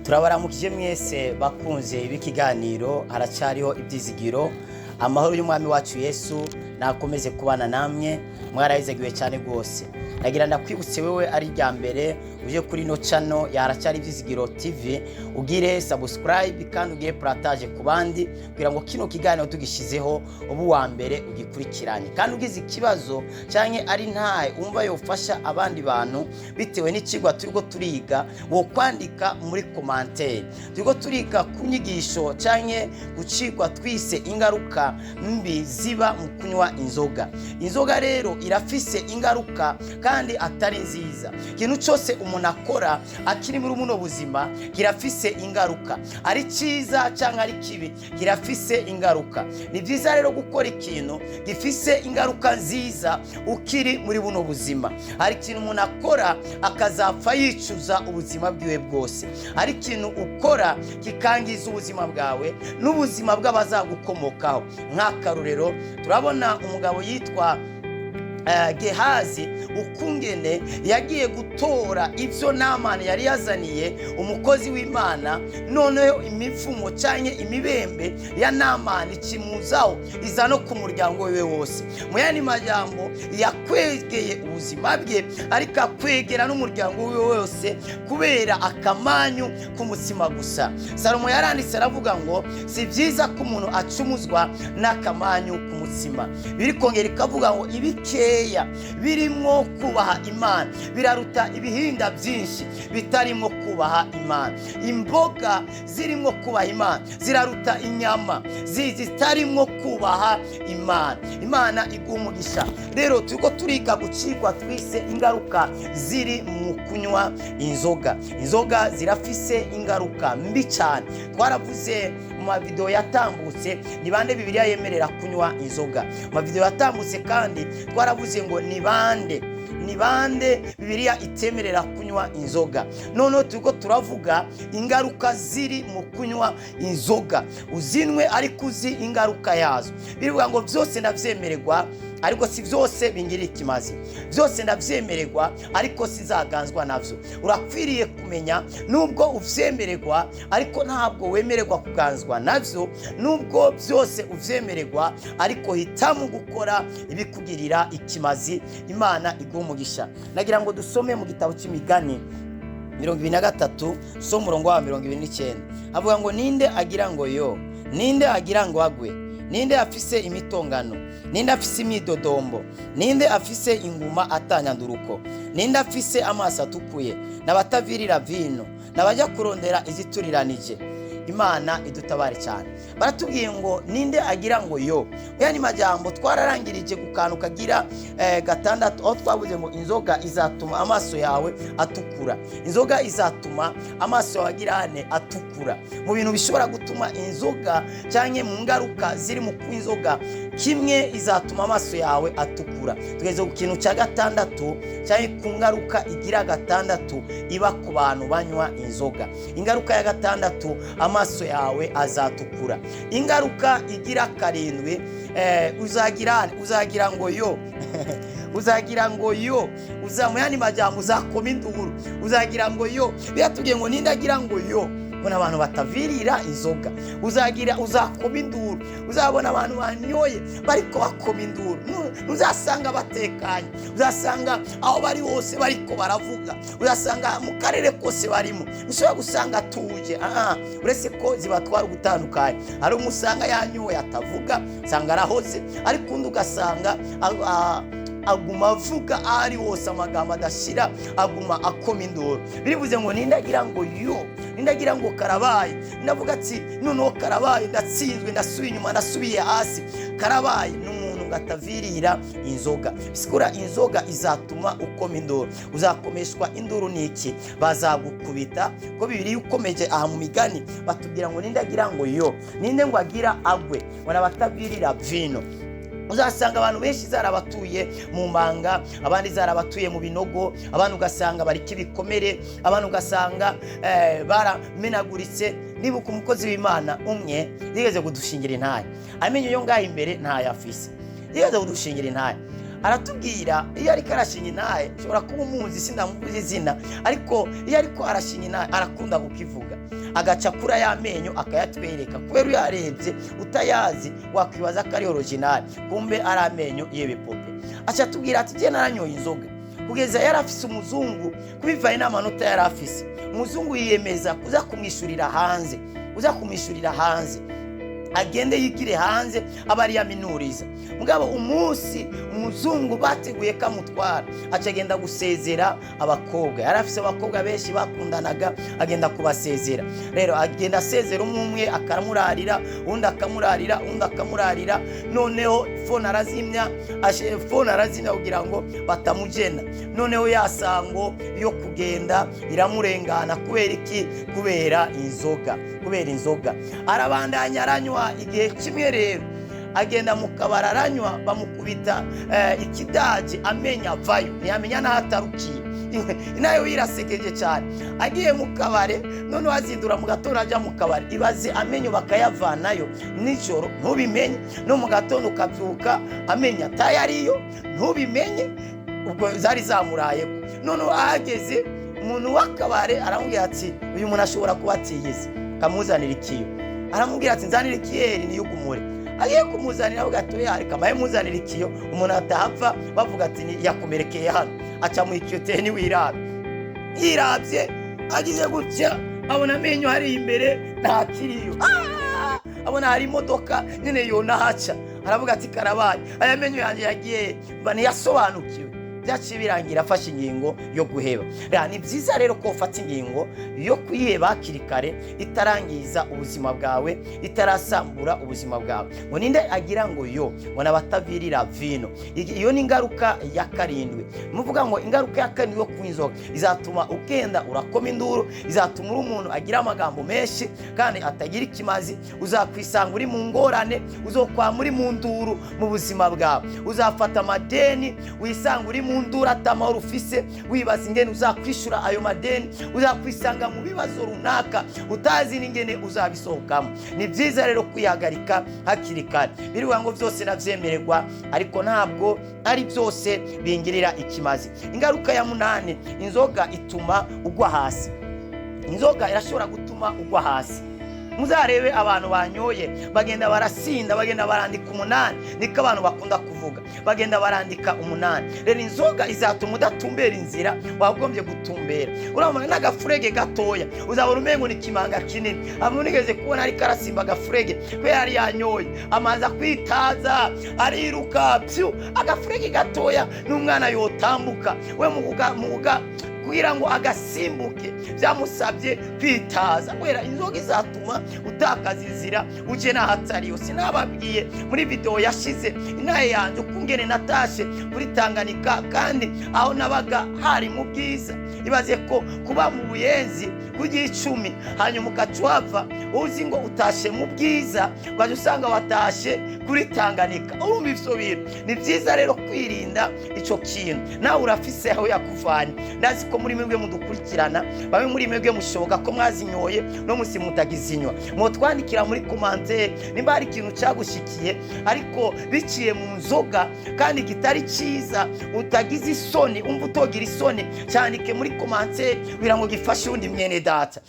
Turabaramukije mwese bakunze b'ikiganiro Haracyariho Ibyizigiro. Amahoro y'Umwami wacu Yesu nakomeze kubana namwe. Mwarahizegiwe cyane rwose. Nagira ndakwibutse wewe ari irya mbere uje kuri ino channel ya Haracyari Ibyizigiro TV, ugire subscribe kandi ugire partage ku bandi, kugira ngo kino kiganiro tugishizeho ubu wa mbere ugikurikirane. Kandi ugize ikibazo canke ari ntaye umva yofasha abandi bantu bitewe n'ikigwa turiko turiga, wo kwandika muri commentaire. Turiko turiga ku nyigisho canke gucigwa twise ingaruka mbi ziba mu kunywa inzoga. Inzoga rero irafise ingaruka kandi atari nziza. Ikintu cyose umuntu akora akiri muri buno buzima kirafise ingaruka, ari cyiza cyangwa ari kibi, kirafise ingaruka. Ni byiza rero gukora ikintu gifise ingaruka nziza ukiri muri buno buzima. Hari ikintu umuntu akora akazapfa yicuza ubuzima bwiwe bwose. Hari ikintu ukora kikangiza ubuzima bwawe n'ubuzima bw'abazagukomokaho. Nk'akarorero, turabona umugabo yitwa Gehazi, ukungene yagiye gutora ibyo Namani yari yazaniye umukozi w'Imana. Noneho imivumo cyangwa imibembe ya Namani ikimuzaho, iza no ku muryango wiwe wose. Mu yandi majambo, yakwegeye ubuzima bwe ariko akwegera n'umuryango wiwe wose kubera akamanyu k'umutsima gusa. Salomo yaranditse aravuga ngo si byiza ko umuntu acumuzwa n'akamanyu k'umutsima. Biri kongera ikavuga ngo ibikeya birimwo kubaha Imana biraruta ibihinda byinshi bitarimo kubaha Imana. Imboga zirimo kubaha Imana ziraruta inyama zitarimo kubaha Imana. Imana iguha umugisha. Rero turiko turiga gucikwa twise ingaruka ziri mu kunywa inzoga. Inzoga zirafise ingaruka mbi cyane. Twaravuze mu mavideo yatambutse ni bande Bibiliya yemerera kunywa inzoga. Mu mavideo yatambutse kandi twaravuze ngo ni bande Bibiliya itemerera kunywa inzoga. Noneho turiko turavuga ingaruka ziri mu kunywa inzoga. Uzinwe ariko uzi ingaruka yazo. Bivuga ngo byose ndavyemererwa, ariko si byose bingirira ikimazi. Byose ndavyemererwa, ariko sizaganzwa navyo. Urakwiriye kumenya, nubwo uvyemererwa ariko ntabwo wemererwa kuganzwa navyo. Nubwo byose uvyemererwa, ariko hitamo gukora ibikugirira ikimazi. Imana iguha umugisha. Nagira ngo dusome mu gitabo cy'Imigani 23, so umurongo wa 29. Avuga ngo: "Ninde agira ngo yo? Ninde agira ngo agwe? Ninde afise imitongano? Ninde afise imyidodombo? Ninde afise inguma atanyanduruko? Ninde afise amaso atukuye? N'abatavirira vino, n'abajya kurondera izituriranije." Imana idutabare cyane. Baratubwiye ngo ninde agira ngo yo? Ni majambo twararangirije ku kantu kagira gatandatu, aho twavuze ngo inzoga izatuma amaso yawe atukura. Inzoga izatuma amaso yawe agira ane? Atukura. Mu bintu bishobora gutuma inzoga cyangwa mu ngaruka ziri mu kunywa inzoga, kimwe, izatuma amaso yawe atukura. Tugeze ku kintu cya gatandatu cyangwa ku ngaruka igira gatandatu iba ku bantu banywa inzoga. Ingaruka ya gatandatu, amaso yawe azatukura. Ingaruka igira karindwi, uzagira uzagira ngo yo, uzagira ngo yo, mu yandi majambo uzakoma induru, uzagira ngo yo. Biratubwiye ngo ninde agira ngo yo? Ubona abantu batavirira inzoga, uzagira uzakoma induru. Uzabona abantu banyoye bariko bakoma induru. Ntuzasanga batekanye, uzasanga aho bari hose bariko baravuga, uzasanga mu karere kose barimo. Ushobora gusanga atuje, uretse ko zibatwara ugutandukanye. Hari umusanga yanyoye atavuga, usanga arahoze, ariko undi ugasanga aguma avuga aho ari hose amagambo adashira, aguma akoma induru. Birivuze ngo ninde agira ngo yo? Ninde agira ngo karabaye? Ndavuga ati noneho karabaye, ndatsinzwe, ndasubiye inyuma, ndasubiye hasi, karabaye. N'umuntu ngo atavirira inzoga. Bisigura inzoga izatuma ukoma induru. Uzakomeshwa induru niki? Bazagukubita. Ko Bibiliya ukomeje aha mu Migani batubwira ngo ninde agira ngo yo? Ninde ngo agira agwe? Ngo n'abatavirira vino. Uzasanga abantu benshi zarabatuye mu manga, abandi zarabatuye mu binogo, abandi ugasanga bariko ibikomere, abandi ugasanga baramenaguritse. Nibuka umukozi w'Imana umwe yigeze kudushingira intahe, amenyo yo ngaho imbere ntayo afise. Yigeze kudushingira intahe. Aratubwira iyo ariko arashinga intahe, ushobora kuba umuzi, sindamuvuze izina, ariko iyo ariko arashinga intahe arakunda kukivuga, agaca kuri aya menyo akayatwereka. Kubera uyarebye utayazi wakwibaza ko ari original, kumbe ari amenyo y'ibipupe. Aca atubwira ati jye naranyoye inzoga kugeza yari afise umuzungu, kubivanye n'amanota yari afise, umuzungu yiyemeza kuza kumwishyurira hanze, uza kumwishyurira hanze agende yigire hanze aba ari yaminuriza. Mugabo umunsi umuzungu bateguye kamutwara, aca agenda gusezera abakobwa. Yari afise abakobwa benshi bakundanaga, agenda kubasezera. Rero agenda asezera umwe umwe, akamurarira, undi akamurarira, undi akamurarira. Noneho phone arazimya, phone arazimya kugira ngo batamugena. Noneho ya sango yo kugenda iramurengana. Kubera iki? Kubera inzoga, kubera inzoga. Arabandanya aranywa. Igihe kimwe rero agenda mu kabari aranywa, bamukubita ikidaje, amenya avayo ntiyamenya n'aho atarukiye. Nayo yirasekeje cyane. Agiye mu kabare, noneho azindura mu gatondo ajya mu kabare, ibaze amenyo bakayavanayo nijoro ntubimenye, no mu gatondo ukabyuka amenya atayariyo ntubimenye. Ubwo zari zamurayeho. Noneho ahageze umuntu w'akabare aramubwira ati uyu muntu ashobora kuba atiyizi, kamuzanira ikiyo. Aramubwira ati nzanira ikiyeri niyugumure. Agiye kumuzanira avuga ati oya, reka mbahe muzanira ikiyo, umuntu atahapfa bavuga ati yakomerekeye hano. Aca mu ikiyo te niwirabe. Yirabye agize gutya abona amenyo hari imbere ntakiriyo. Abona hari imodoka nyine yonahaca, aravuga ati karabaye, aya menyo yanjye yagiye mba ntiyasobanukiwe. Byaciye birangira afashe ingingo yo guheba. Ni byiza rero ko ufata ingingo yo kuyiheba hakiri kare, itarangiza ubuzima bwawe, itarasambura ubuzima bwawe. Ngo ninde agira ngo yo ngo nabatavirira vino. Iyo ni ingaruka ya karindwi. Muvuga ngo ingaruka ya karindwi yo kunywa inzoga izatuma ugenda urakoma induru, izatuma uri umuntu agira amagambo menshi kandi atagira ikimazi, uzakwisanga uri mu ngorane, uzokwama uri mu nduru mu buzima bwawe, uzafata amadeni wisanga uri mu nduru atamahoro ufise, wibaza ingene uzakwishura ayo madeni, uzakwisanga mu bibazo runaka utazi n'ingene uzabisohokamo. Ni byiza rero kwihagarika hakiri kare. Birivuga ngo byose navyemererwa, ariko ntabwo ari byose bingirira ikimazi. Ingaruka ya munani, inzoga ituma ugwa hasi. Inzoga irashobora gutuma ugwa hasi. Muzarebe abantu banyoye bagenda barasinda, bagenda barandika umunani, niko abantu bakunda kuvuga, bagenda barandika umunani. Rero inzoga izatuma udatumbera inzira wagombye gutumbera. Urabona n'agafurege gatoya uzabona umengo ni kimanga kinini. Abo nigeze kubona ariko arasimba agafurege kubera yari yanyoye, amaza kwitaza ariruka pyu, agafurege gatoya n'umwana yotambuka we muga kugira ngo agasimbuke byamusabye kwitaza. Kubera inzoga izatuma utakaza inzira uje n'ahatariyo. Sinababwiye muri video yashize inaye yanjye ukungene natashe kuri Tanganyika, kandi aho nabaga hari mu bwiza. Ibaze ko kuba mu Buyenzi kugira 10 hanyuma ukacuhava uzi ngo utashe mu bwiza, ukaja usanga watashe kuri Tanganyika. Urumva ivyo bintu? Ni byiza rero kwirinda ico kintu. Nawe urafise aho yakuvanye. Ndazi ko muri mwebwe mudukurikirana, bamwe muri mwebwe mushoboka ko mwazinyoye no musi mutagizinywa. Mwotwandikira muri commentaire nimba hari ikintu cyagushikiye ariko biciye mu nzoga kandi kitari cyiza, utagize isoni, umva utogira isoni, cyandike muri commentaire kugira ngo gifashe undi mwene data.